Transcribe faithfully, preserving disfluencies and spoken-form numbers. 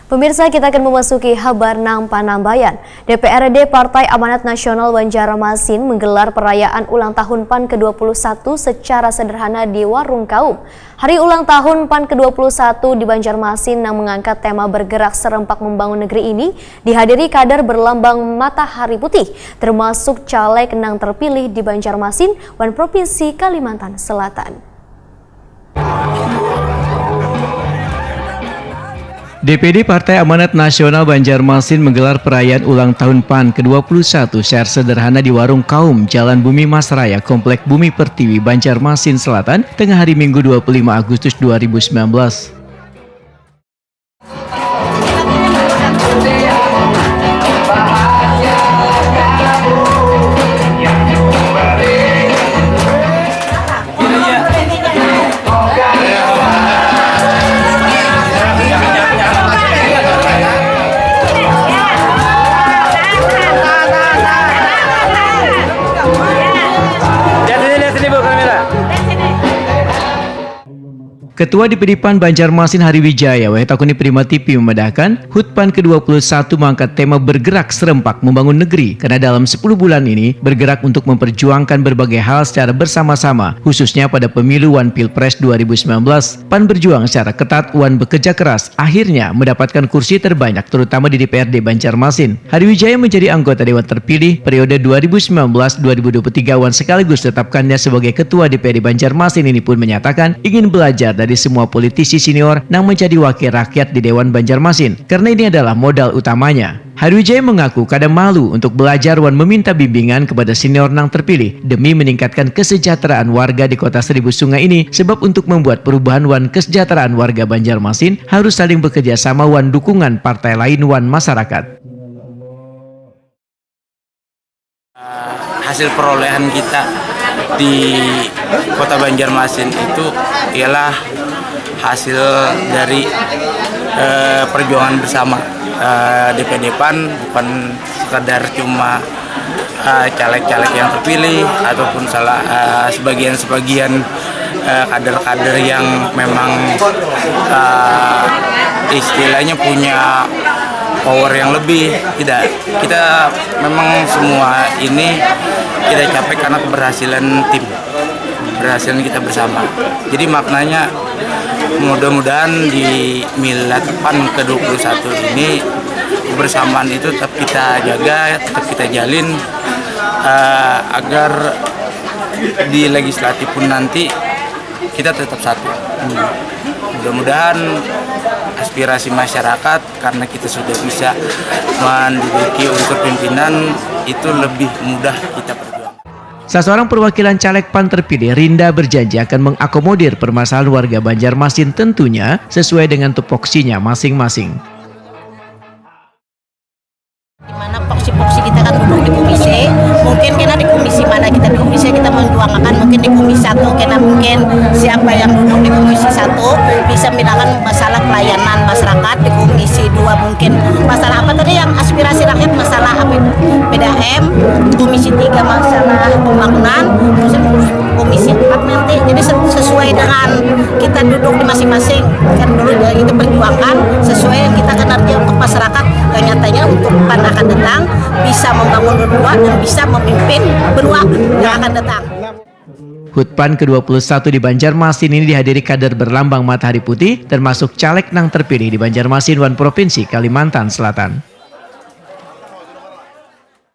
Pemirsa, kita akan memasuki habar nang panambayan. D P R D Partai Amanat Nasional Banjarmasin menggelar perayaan ulang tahun pan kedua puluh satu secara sederhana di Warung Kaum. Hari ulang tahun pan kedua puluh satu di Banjarmasin nang mengangkat tema bergerak serempak membangun negeri ini dihadiri kader berlambang matahari putih, termasuk caleg nang terpilih di Banjarmasin wan Provinsi Kalimantan Selatan. D P D Partai Amanat Nasional Banjarmasin menggelar perayaan ulang tahun pan kedua puluh satu secara sederhana di Warung Kaum, Jalan Bumi Mas Raya, Komplek Bumi Pertiwi, Banjarmasin Selatan, tengah hari Minggu dua puluh lima Agustus dua ribu sembilan belas. Ketua D P D pan Banjarmasin Hari Wijaya, wayah takuni Prima T V, memadahkan, hut pan kedua puluh satu mangkat tema bergerak serempak membangun negeri, karena dalam sepuluh bulan ini bergerak untuk memperjuangkan berbagai hal secara bersama-sama, khususnya pada pemilu wan pilpres dua ribu sembilan belas. Pan berjuang secara ketat wan bekerja keras, akhirnya mendapatkan kursi terbanyak, terutama di D P R D Banjarmasin. Hari Wijaya menjadi anggota Dewan Terpilih periode dua ribu sembilan belas dua ribu dua puluh tiga wan sekaligus tetapkannya sebagai Ketua D P R D Banjarmasin ini pun menyatakan ingin belajar dari semua politisi senior nang menjadi wakil rakyat di Dewan Banjarmasin, karena ini adalah modal utamanya. Hari Wijaya mengaku kada malu untuk belajar wan meminta bimbingan kepada senior nang terpilih demi meningkatkan kesejahteraan warga di Kota Seribu Sungai ini, sebab untuk membuat perubahan wan kesejahteraan warga Banjarmasin harus saling bekerja sama wan dukungan partai lain wan masyarakat. Hasil perolehan kita di Kota Banjarmasin itu ialah hasil dari eh, perjuangan bersama eh, D P D pan, bukan sekadar cuma eh, caleg-caleg yang terpilih ataupun salah eh, sebagian-sebagian eh, kader-kader yang memang eh, istilahnya punya power yang lebih. Tidak, kita memang semua ini kita capai karena keberhasilan tim, keberhasilan kita bersama. Jadi maknanya mudah-mudahan di milad pan kedua puluh satu ini kebersamaan itu tetap kita jaga, tetap kita jalin eh, agar di legislatif pun nanti kita tetap satu. Mudah-mudahan aspirasi masyarakat, karena kita sudah bisa menduduki unsur pimpinan, itu lebih mudah kita perjuangkan. Salah seorang perwakilan caleg pan terpilih, Rinda, berjanji akan mengakomodir permasalahan warga Banjarmasin, tentunya sesuai dengan tupoksinya masing-masing. Di mana poksi-poksi kita kan duduk di komisi, mungkin kena di komisi mana kita di komisi kita memperjuangkan, mungkin di komisi satu kena, mungkin siapa yang duduk di komisi satu bisa bilangan masalah pelayanan masyarakat, di komisi dua mungkin masalah apa tadi yang aspirasi rakyat, masalah apa itu, P D A M, komisi tiga masalah pembangunan, terus komisi empat nanti. Jadi sesuai dengan kita duduk di masing-masing, kan dulu dari itu perjuangkan sesuai yang kita kinerja untuk masyarakat, yang nyatanya untuk pan akan datang bisa membangun berdua dan bisa memimpin benua yang akan datang. Hut pan kedua puluh satu di Banjarmasin ini dihadiri kader berlambang matahari putih, termasuk caleg nang terpilih di Banjarmasin wan Provinsi Kalimantan Selatan.